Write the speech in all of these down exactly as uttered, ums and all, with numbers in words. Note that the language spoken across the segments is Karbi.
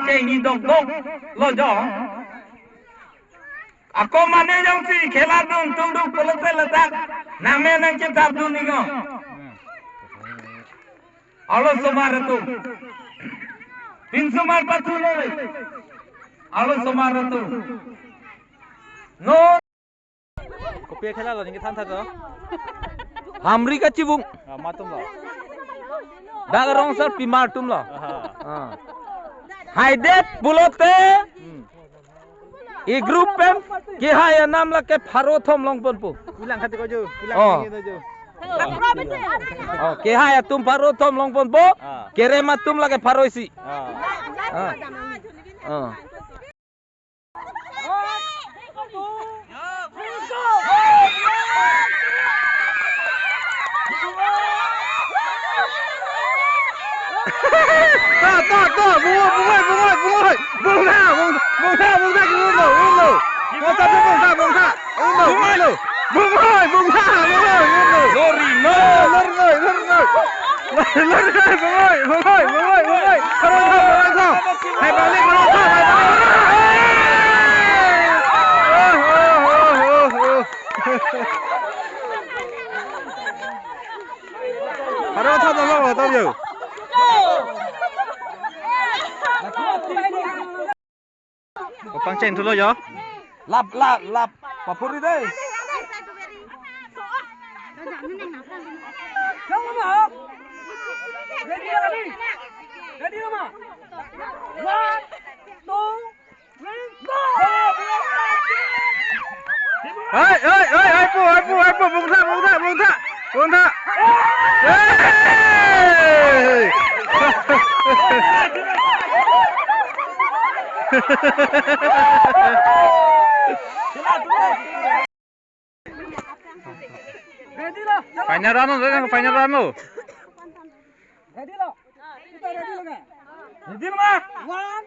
Ke ini dok dok lo jo. Ako mane jongsi khela dun tungduk pulote ladak nangme nangkethap dun ning ko. Alo somar atum. Pinsomar pathu lo. Alo somar atum. No. Kopi akhela lo, ningke than tha to. Hamri kachibung. Ah, matum lo. Dak rong sar pimar atum lo. Aha. Ah. Haidet pulote. Hmm. E group pen kehai anam lake pharo thom longponpo. Pulang khati ko jo, pulang. Oh. Khati ko jo. Oh, kehai atum pharo thom longponpo. Ah. Kerem atum lake pharo isi. Ah. Ah. Ah. Ta, ta, ta, bungoi, bungoi, bungoi, bungoi. Bungtha, bung, bungtha, bungtha, bungtha, bungtha. Bungtha, bungtha, bungtha. Uno, uno. Bungoi, bungtha, bungoi, uno. Lori, no. Lori, no, lori, no. Lori, no, bungoi, bungoi, bungoi, bungoi. Pharo thom, pharo thom. Hai balik, pharo thom, hai balik. Oh, oh, oh, oh, oh. Pharo thom, pharo thom, pharo thom, yo. Kopangchen thulo jo. Lap, lap, lap. Papuri dei. Ready, ready. Ready, Rama. One, two, three, go. Hai, hai, hai, hai, po, hai, po, hai, po, bungtha, bungtha, bungtha. Bungtha. Hey! Final round lo, final round lo. Ready lo? Kita ready lo kan? Ready lo, Ma? One,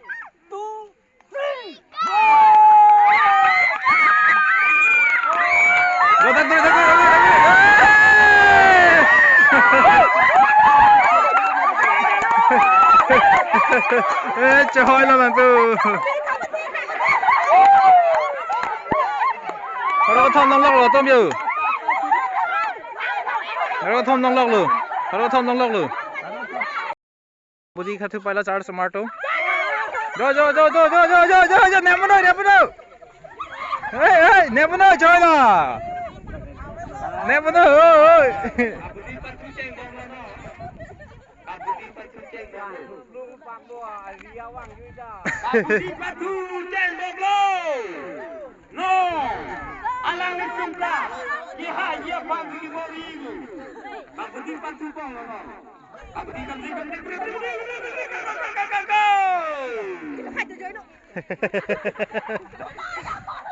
two, Eh, chehoi lo bang tu. Pharo thom nonglok lo, tom yo. Pharo thom nonglok lo. Pharo thom nonglok lo. Budi khathu paila char smart to. Jo, jo, jo, nemuno, nemuno. Hey, hey, nemuno, joy la. Nemuno, oi, oi. Budi pathu chengbomlo. No. Alanglitum ta. Yeha, yeha, budi bori. Budi pathu bom, no.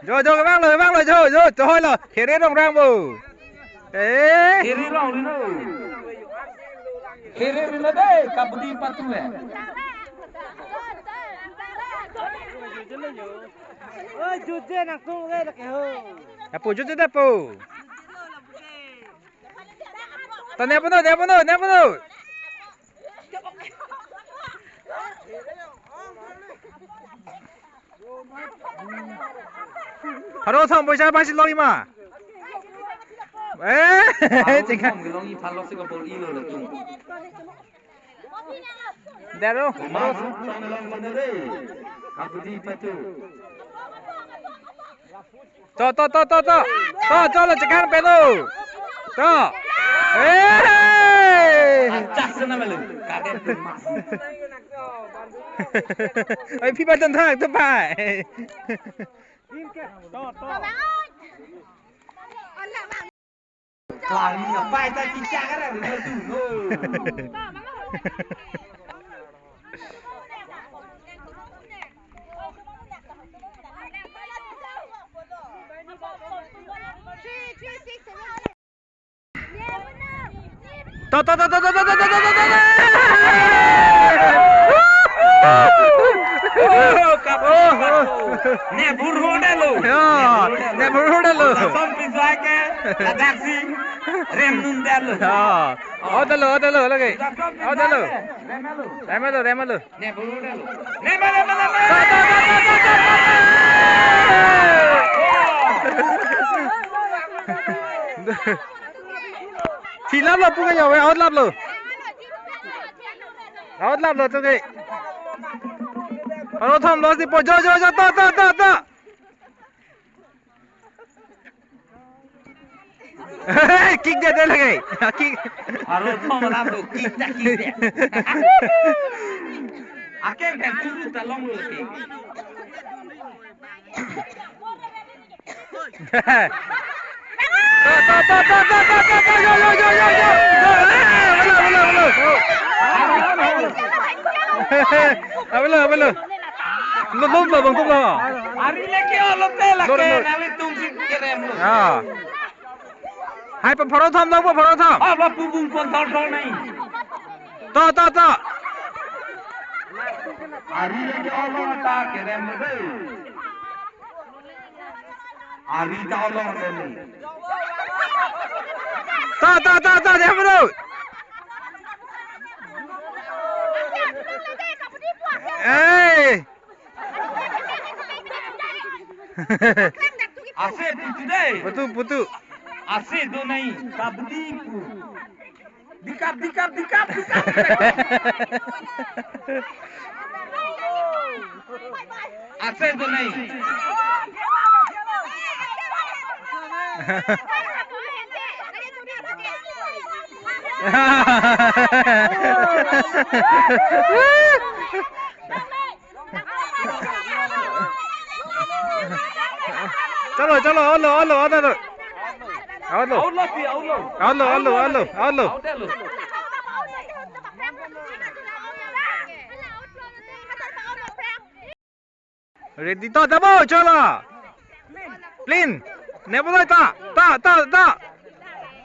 Jo, jo, kevang lo, kevang lo, jo, jo, chehoi lo, khere rong rang bo. Eh. Khere rong rilo. Khere rilo dei, kabudi pathu eh. Oi, juje nangtung le lake ho. Apo juje da po. Ta nemuno, nemuno, nemuno. Pharo thom poisa bangsi longji ma. Eh, chingkang. Thom kelongji aphan lo si kabor-ilo latum. Daro. Kabudi pathu. To, to, to, to, to. To, to, lo chekang peno. To. Eh. Acak sana malu. Kaget tuh, Mas. Ai, phi ba don thang tu pai. To, to. Klangni apai ta kicha kara rina tu, no. To, to, to. Oh, oh. Ne bhur ho dalo. Ya, ne bhur ho dalo. Som pizza ke, ladak si, rem nun dalo. Ya. Oh, dalo, oh, dalo, lagi. Oh, dalo. Rem dalo, rem dalo. Ne bhur ho dalo. Ne bhur ho dalo. Thilap lo pu ke ya, we, out lap lo. Out lap lo tu ke. Pharo thom lo si po, jo, jo, jo, ta, ta, ta, ta. Kick dia, dia lagi. Kick. Pharo thom lap lo, kick dia, kick dia. Ake bhek turu ta long lo ke. Ta, ta, ta, yo, yo, yo, yo, yo. Eh, bolo, bolo, bolo. Abelo, abelo. Lo, lo, lo, bang, tum lo. Ari leke olo te lake, lo, lo. Nali tum si kerem lo. Ya. Hai, pa pharo thom dong, pa pharo thom. Ah, ba pu bung pon thom thom nai. To, to, to. Ari lagi olo ta kerem lo dei. Ari ta olo dei. To, to, to, to, dia bro. Eh. Ase putu dei. Putu, putu. Ase do nai, kabdi pu. Dikap, dikap, dikap, dikap. Ase do nai. Chalo, chalo, out lo, out lo, out lo. Out lo. Out lo, out lo, out lo, out lo. Out lo, out lo, out lo, out lo. Out lo. Ready, to, tamo, chalo. Plin. Nepo noi ta, ta, ta, ta.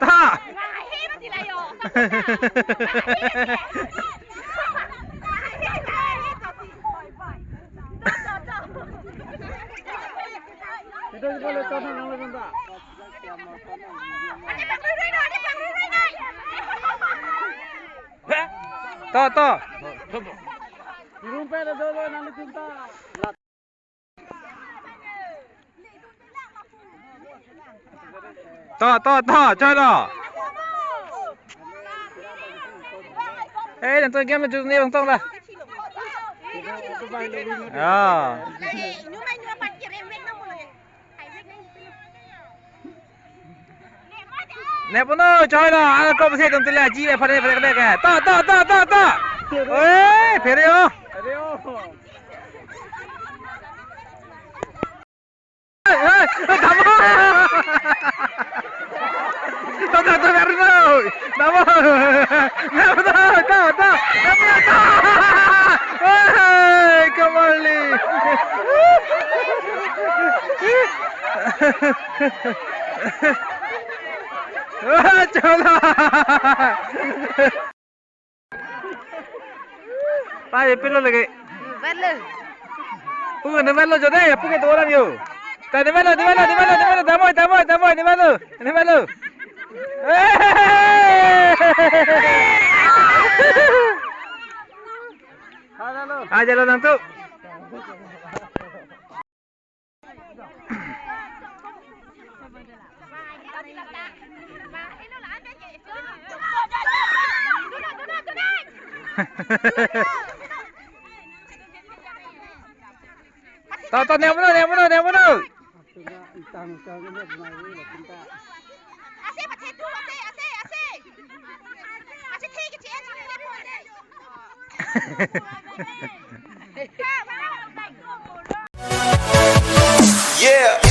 Ta. To, to. To, to, to, choi lo. Eh, nangtum game jut ni bang tong la. Ya. Nepo noi, choi lo, ala kop se tum tila ji le phare phare ke. To, to, to, to, to. Oi, phere o. Phere o. Eh, eh, tamo. To, to, to, phere noi. Tamo. Tamo, to, to, to. Tamo, to. Eh, Kamarli. Ah, chalo. Pai, pilo lagi. Velo. Pu, ne velo jo dei, pu ke doran yo. Ta ne velo, ne velo, ne velo, ne velo, damoi, damoi, damoi, ne velo, ne velo. Eh! Ah, jalo nangtum. To, to, nepo noi, nepo noi, nepo noi. Yeah.